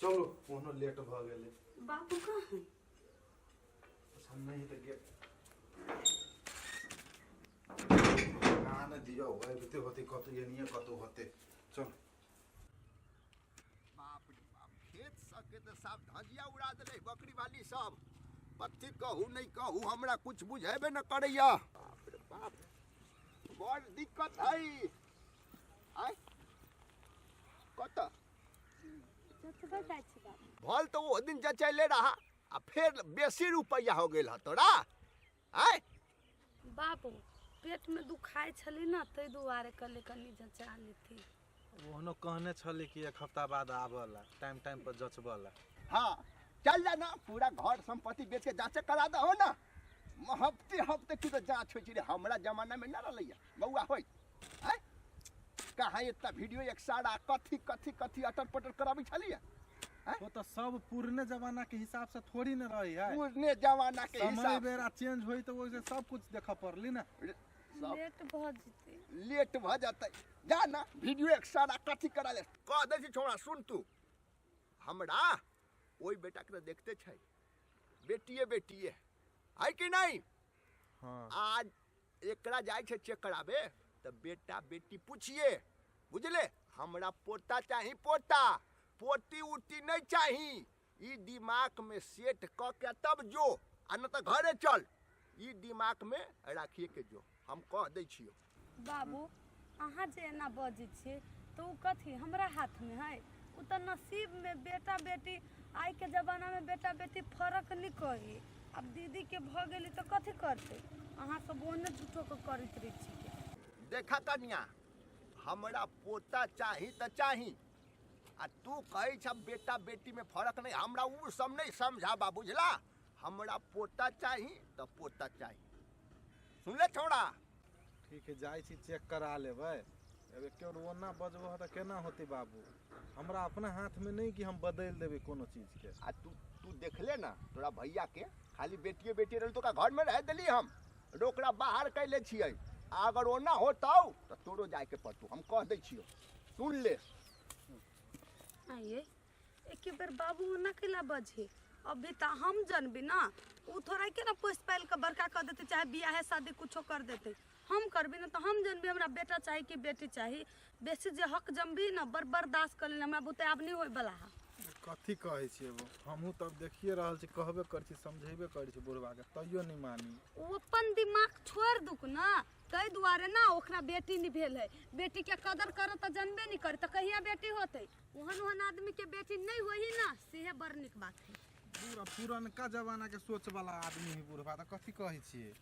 चलू ओहनो लेट भऽ गेलै। बाबू कहाँ है? अच्छा नहि तऽ गेट कहाँ ने दियौ, अबिते होतै कतौ, एनिये कतौ होतै। चल। बाप रे बाप, खेत सबके तऽ साफ धजिया उड़ा देलै बकरी वाली सब। कथी कहू नहि कहू, हमरा कुछ बुझेबे न करैया। बाप रे बाप, बड़ दिक्कत है। आय कतऽ जतबे जाइ छी बाबू। भल तऽ ओ दिन जचैले रहा आ फेर बेसी रुपैआ हो गेल ह तोरा। आय बाबू, पेट में दुखाइ छलै ने, ताहि दुआरे कहलियै कनि जचा लेती। ओहनो कहने छली कि एक हफ्ता बाद आबऽ ला, टाइम टाइम पर जचबऽ ला। हाँ चल जा ना, पूरा घर संपत्ति बेच के जांच करा दहो ना। हफ्ते हफ्ते की तो जांच होइ छै रे, हमरा जमाना में ना रहलैया बौआ। होय आय कहाँ इतना वीडियो एक सारा कथी कथी कथी अटर पटर कराबै छलियै। वो तो सब पुरने जमाना के हिसाब से थोड़ी न रही है। पुरने जमाना के समय हिसाब बेरा चेंज होई तो वैसे सब कुछ देखऽ पड़ली ना। सब लेट भऽ जेतै। लेट भऽ जेतै, जा ना वीडियो एक सारा कथी करा ले। कह दै छी छोड़ा, सुन तू, हमरा ओहि बेटा के तऽ देखते छै, बेटिए बेटिए है कि नहीं? हाँ। आज एकरा जाइ छै चेक कराबे तऽ बेटा बेटी पूछिए, बुझले? हमरा पोता चाही, पोता, पोती उती नहीं चाही। ई दिमाग में सेट क के तब जो, आ न तऽ घरे चल। ई दिमाग में राखिए के जो, हम कह दै छियो। बाबू, अहाँ जे एना बजै छियै तऽ ओ कथी हमरा हाथमे है? ओ तऽ नसीबमे बेटा बेटी। आइके जमानामे बेटा बेटी फरक नहि करी। आब दीदीके भऽ गेली तऽ कथी करतै? अहाँ सब ओहने झूठोके करैत रहै छियै। देखा कनिया, हमरा पोता चाही तऽ चाही, आ तू कहै छ बेटा बेटी में फर्क नहीं, हमरा उ सब नहीं समझाबा, बुझला? हमरा पोता चाही तऽ पोता चाही। सुनले छौड़ा? ठीक है, जाइ छी चेक करा लेबै। अब एके बेर ओना बजबह तऽ केना होतै बाबू? हमरा अपना हाथ में नहीं कि हम बदलि देबै कोनो चीज के। आ तू तू देखले ना तोरा भैया के, खाली बेटिए बेटी रहल तो ओकरा घर में रह देली हम, ओकरा बाहर कैले छियै। आ अगर ओना होतौ तऽ तोरो जाय के पड़तौ, हम कह दै छियौ, सुन ले। आइए एके बेर बाबू ओना कैला बजे? अभी तऽ हम जनबी ना, ओ थोड़ा के ना पोसि पालि कऽ बड़का कऽ देतै, चाहे बियाहे शादी कुछो कर देतै। हम करबी ना तऽ हम जनबी हमरा बेटा चाही कि बेटी चाही। बेसी जे हक जमबी ना, बड़ बर्दाश्त कर लेली, हमरा बुते आब नहि होय बला है। कथी कहै छियै वो? हमहूँ तब देखिए रहल छी, कहबे करै छी, समझेबे करै छी बुढ़बाके, तैयो नहि मानी। ओ अपन दिमाग छोड़ि दुक ना, ताहि दुआरे ना ओकरा बेटी नहि भेल है। बेटीके कदर करत तऽ जनबे नहि करे तऽ कहिया बेटी होतै? ओहन ओहन आदमीके बेटी नहि होही ना, सेहे बड़ नीक बात है। पूरा पुरनका जमाना के सोच वाला आदमी है बुढ़बा, तऽ कथी कहै छियै?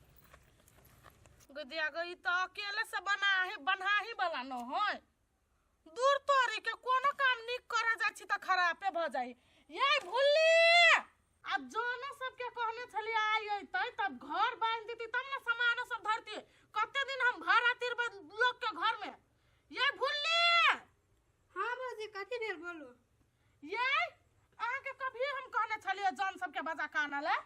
गदिया गई तऽ अकेले से बनाही बन्हाही वाला न होय। दूर तोरी के कोनो काम नीक करे जाइ छी तऽ खरापे भऽ जाइ। ये भुल्ली, आ जनो सबके कहने छलियै आइ अइतै तब घर बान्हि देती, तब ने सामानो सब धरती। कते दिन हम भाड़ा तिरबै लोक के घर में? ये भुल्ली। हाँ भौजी, कथी भेल बोलू? ये अहाँके कभी हम कहने छलियै जन सबके बजा के आनऽ लए?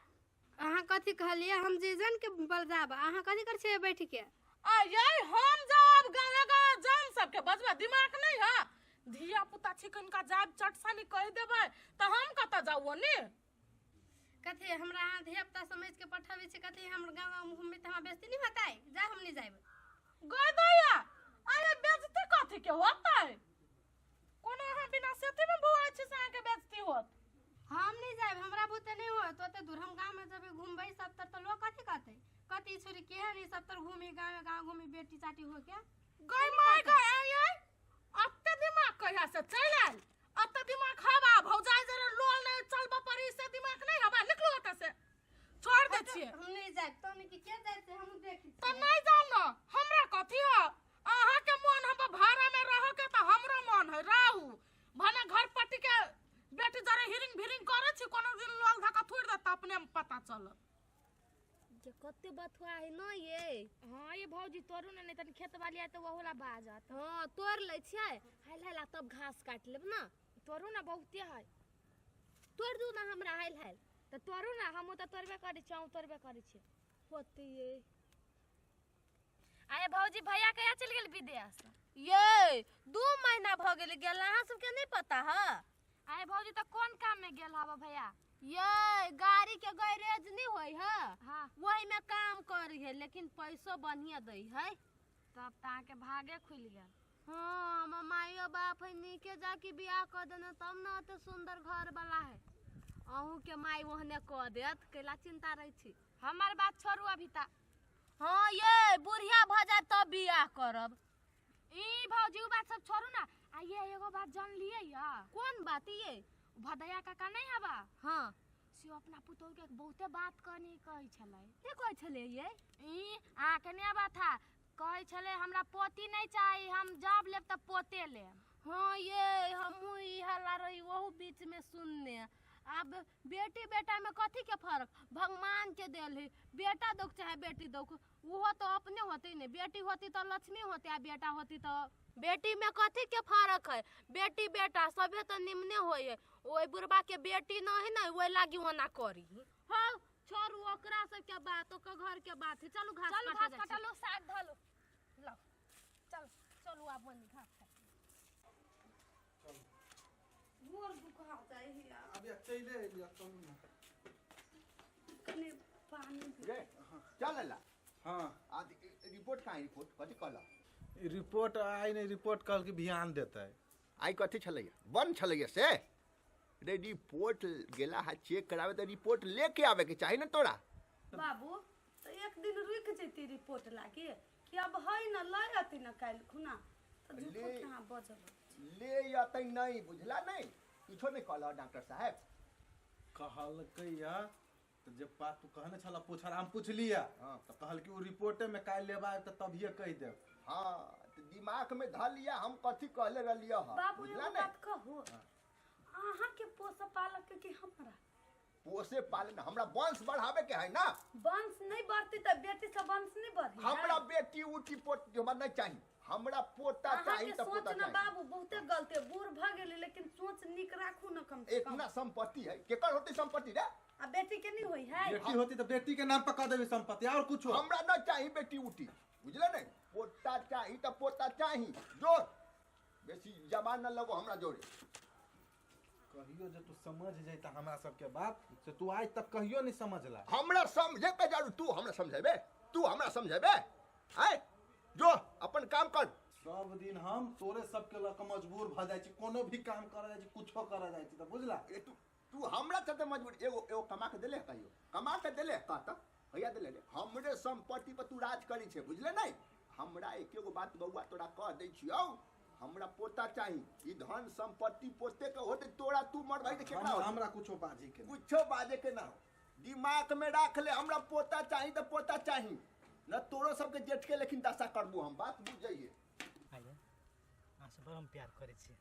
अहाँ कथी कहलियै? हम जे जन के बजाब, अहाँ कथी करै छियै बैठ के? आ ये हम जाब गाँवे गाँवे जन सबके बजबा, दिमाग नहीं है? धिया पुता छी कनिका, जाब चटसानी कहि देबै तऽ हम कतऽ जाउ ओनी? कथी हमरा अहाँ धिया पुता समझ के पठाबै छी? कथी हम गाँव गाँव घूमबै तऽ हमरा बेइज्जती नहीं होतै? जा, हम नहीं जायब। गय दैया, अरे बेइज्जती कथी के होतै? कोनो अहाँ बिना सेती में बौआइ छी से अहाँके बेइज्जती होत? हम नहीं जायब, हमरा बुते नहीं होत ओते दूर। हम गाँव में जेबै घूमबै सब तर तऽ लोग कथी कहतै? कथी छुरी केहन ई सब तर घूमी, गाँव गाँव घूमी बेटी चाटी हो के। गय माय गय, आय आय, अत्ते दिमाग कहिया से चलि आयल? अत्ते दिमाग हवा भौजाइ जरे लोल नहीं चलबऽ पड़ी से दिमाग नहीं हवा। निकलू ओतऽ से, छोड़ दै छियै। हम नहीं जायब तो के के जाय से हम देखी। तऽ नहीं जाउ ने, हमरा कथी है? अहाँके मन हम भाड़ा में रह के तऽ हमरो मन है रहू, भने घर पट्टी के बेटी जरे हिरिंग भिरिंग करै छी। कोनो दिन लोल धक्का थोड़ि देत तऽ अपने में पता चलत। जे कते बथुआ है न ये। हाँ ये भौजी, तोड़ू ने, नहीं तनी खेत वाली आय तऽ ओहो ला बाजत। हाँ तोड़ लै छियै हाल हाल, आ तब घास काटि लेब ना। तोड़ू ने, बहुते है। तोड़ दू ना हमरा हाल हाल। तऽ तोड़ू ने, हमहूँ तऽ तोड़बे करै छी, अहूँ तोड़बे करै छी। होतियै। आये भौजी, भैया कहिया चलि गेल विदेश? ये 2 महीना भऽ गेल गेल, अहाँ सबके नहीं पता है? आये। आय भौजी तऽ कोन काम में गेल हबा भैया? ये गाड़ी के गैरेज नहीं होई है, हाँ। वही में काम करी है, लेकिन पैसो बढ़िया दै है। तब तऽ अहाँके भागे खुलि गेल। हाँ, हमर माइयो बाप है नीके जाके बियाह कर देने तब न ओते सुंदर घर वाला है। अहूँ के माई ओहने कऽ देत, कैला चिंता रहै छी। हमर बात छोड़ू अभी ता। हाँ ये बुढ़िया भऽ जाए तब बियाह करब। ई भौजी उ बात सब छोड़ू ना, आ ये एगो बात जान लिए या? कोन बात ये? भदैया काका नहीं हबा? हाँ। से अपना पुतोहु के बहुते बात कहनी कहै छलै। की कहै छलै ये? ई अहाँके नहि बात था, कहै छलै हमरा पोती नहीं चाही, हम जब लेब तऽ पोते लेब। हाँ ये हमहूँ ई हल्ला रही ओहू बीच में सुनने। अब बेटी बेटा में कथी के फर्क, भगवान के देल है, बेटा दौक चाहे बेटी दौक, उहो तो अपने होते ने। बेटी होती तो लक्ष्मी होती आ बेटा होती तो बेटी में कथी के फर्क है, बेटी बेटा सभे तो निमने होय है। ओहि बुढ़बा के बेटी न है ना, ओहि लागी ओना करी। हाँ छोड़ू ओकरा सबके बात, ओकर घर के बात है। चलू घास चलू काटे घास जाइ छी। काटलू, साग धलू। लाओ चल चलू आब बनी घास काटू। गोर दुखा जाइ है। अब या चले अइली, चलू ना। कने पानी दे। रे चल ला। हाँ। आ रिपोर्ट कहाँ है? रिपोर्ट कथी कहला? रिपोर्ट आई नहीं, रिपोर्ट कहल कि बिहान देतै। आई कथी छलैया? बंद छलैया से रे। रिपोर्ट गेला हा चेक करावे त रिपोर्ट लेके आवे के चाही ना तोरा। बाबू तो एक दिन रुक जैती रिपोर्ट लागे कि अब है न लय अती न काल्हि खुना, तऽ झूठो ले। के अहाँ बजल। ले अतै नहीं, बुझला नहीं, कुछो नहीं कहला डॉक्टर साहब। कहलकै या तऽ जे बात तू कहने छला पूछल, हम पूछलियै। हाँ। तऽ कहल कि ओ रिपोर्टे में काल्हि लेबा आयब तऽ तभिए कहि देब। हाँ तो दिमाग में धर लिया हम कथी कहले रहलियै हा, बाबू बुझला एगो नहीं? बात कहू, अहाँ के पोस पालक के कि हमरा? पोसे पालन हमरा वंश बढ़ावे के है ना। वंश नहीं बढ़ती तऽ बेटी से वंश नहीं बढ़ी। हमरा बेटी उटी पोती हमरा नहीं चाहिए, हमरा पोता अहाँ चाहिए के त पोता सोच न चाहिए। बाबू बहुते गलत है, बूढ़ भऽ गेली लेकिन सोच नीक राखू न कम से कम। इतना संपत्ति है, केकर होती संपत्ति रे? आ बेटी के नहीं होई है। बेटी होती तऽ बेटी के नाम पर कह देबी संपत्ति और कुछो। हमरा न चाहिए बेटी उटी, बुझले नहीं? पोता चाहिए त पोता चाहिए। जोर बेसी जबान न लगो हमरा जोरे। कहियो जे तू समझ जैता हमरा सबके बात से, तू आज तक कहियो नहीं समझला। हमरा समझे के जरूर, तू हमरा समझेबे, तू हमरा समझेबे? आय जो अपन काम कर। सब दिन हम तोरे सबके लऽ कऽ मजबूर भऽ जाइ छी, कोनो भी काम करऽ जाइ छी, कुछो करऽ जाइ छी तऽ बुझला। ए तू हमरा चलते मजबूर। एगो एगो कमा के देले कहियो? कमा के देले कह त भैया देले रे। हमरे संपत्ति पर तू राज करी छे, बुझले नहीं? हमरा एक एगो बात बउआ तोरा कह दै छियौ, हमरा पोता चाही। ई धन संपत्ति पोते के होते तोरा, तू मरबै त केकरा होतै? हमरा कुछो बाजी के नहीं। कुछो बाजे के ना हो, दिमाग में राख ले। हमरा पोता चाही त पोता चाही, न तोरो सबके जेठ के लेकिन दशा करबू हम, बात बुझ जाइए। आइए अहाँ से बड़ हम प्यार करै छी।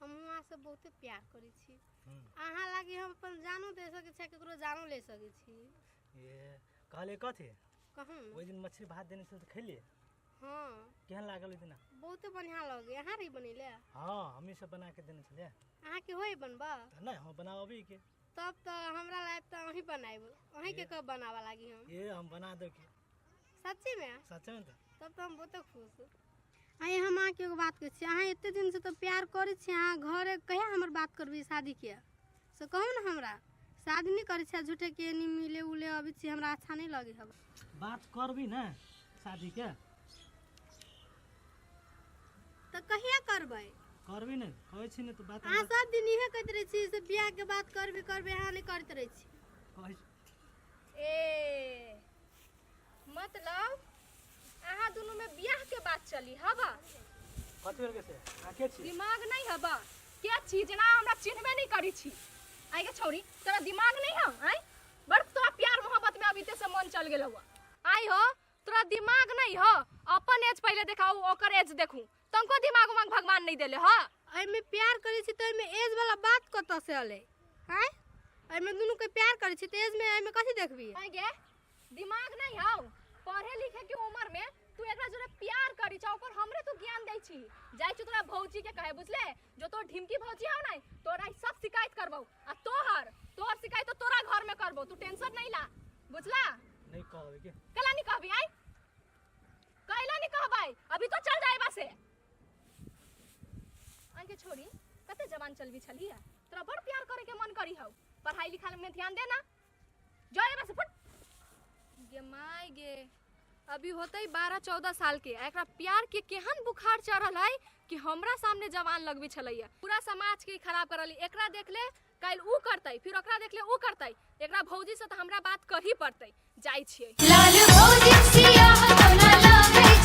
हम अहाँ से बहुते प्यार करै छी। अहाँ लागी हम अपन जानो दे सकै छी, केकरो जानो ले सकै छी। ये कहलियै कथी? कहू। ओहि दिन मछली भात देने छल तऽ खेलियै? हाँ। केहन लागल ओहि दिना? बहुते बढ़िया लगे। अहाँ रही बनेले? हाँ हमही सब बना के देने छलियै। अहाँ के होई बनबा? तऽ नहि हम बनाबी के। तब तऽ हमरा लायब तऽ अहीं बनायब, अहीं के कब बनावा लागी हम? ये हम बना देब की। सच्ची में? सच में तऽ। तब तऽ हम बहुते खुश। आइ हम अहाँके एगो बात कहै छी, अहाँ एते दिन से तऽ प्यार करै छी, अहाँ घरे कहिया हमर बात करबै शादी के? से कहू ने हमरा। शादी नहीं करै छी, झूठे के नहीं मिले उले अबै छी, हमरा अच्छा नहीं लगे हब। बात करबी ने शादी के? तऽ कहिया करबै? करबी ने कहै छी ने तऽ बात। अहाँ सब दिन इहे कहैत रहै छी से बियाह के बात करबी करबी, अहाँ नहीं करैत रहै छी। कहै ए मतलब अहाँ दुनू में बियाह के बात चली हवा? कथी भेल से? अहाँ के छी? दिमाग नहीं हवा के छी? जेना हमरा चिन्हबे नहीं करी छी। आई के छौरी तोरा दिमाग नहीं हौ? आई बड़ तोरा प्यार मोहब्बत में अबीते से मन चल गेल हुआ। आई हो तोरा दिमाग नहीं हो? अपन एज पहले देखाऊ ओकर एज देखू, तनको दिमाग उमाग भगवान नहीं देले ह। एहिमे प्यार करै छी तऽ एहिमे एज वाला बात कतऽ से अलै? आँय एहिमे दुनू के प्यार करै छी तऽ एज में एहिमे कथी देखबी? आई गे दिमाग नहीं हौ? पढ़े लिखे के उम्र में तू एकरा जोरे प्यार करी छौ, ऊपर हमरे तू ज्ञान दै छी। जाइ छी तोरा भौजी के कहे, बुझले? जो तोर ढिमकी भौजी हौ नै तोरा ई सब शिकायत करबौ, आ तोहर तोहर शिकायत तो तोरा घर में करबौ, तू टेंशन नहीं ला, बुझला? नहीं कहबै के। कला नहीं कहबी? आई कैला नहीं कहबै? अभी तो चल जाए बसे। आई के छोरी कते जवान चलबी छलिए, तोरा बड़ प्यार करे के मन करी हौ। पढ़ाई लिखाई में ध्यान दे ना, जाए बस फुट गे माय गे। अभी होते 12-14 साल के, आ एकरा प्यार के केहन बुखार चढ़ल है कि हमरा सामने जवान लगबे छलैया। पूरा समाज के खराब करल। एकरा देख ले काल्हि ऊ करतै, फिर ओकरा देख ले ऊ करतै। एकरा भौजी से तऽ हमरा बात करही पड़तै। जाइ छियै। लाल भौजी सियाह तोरा लागै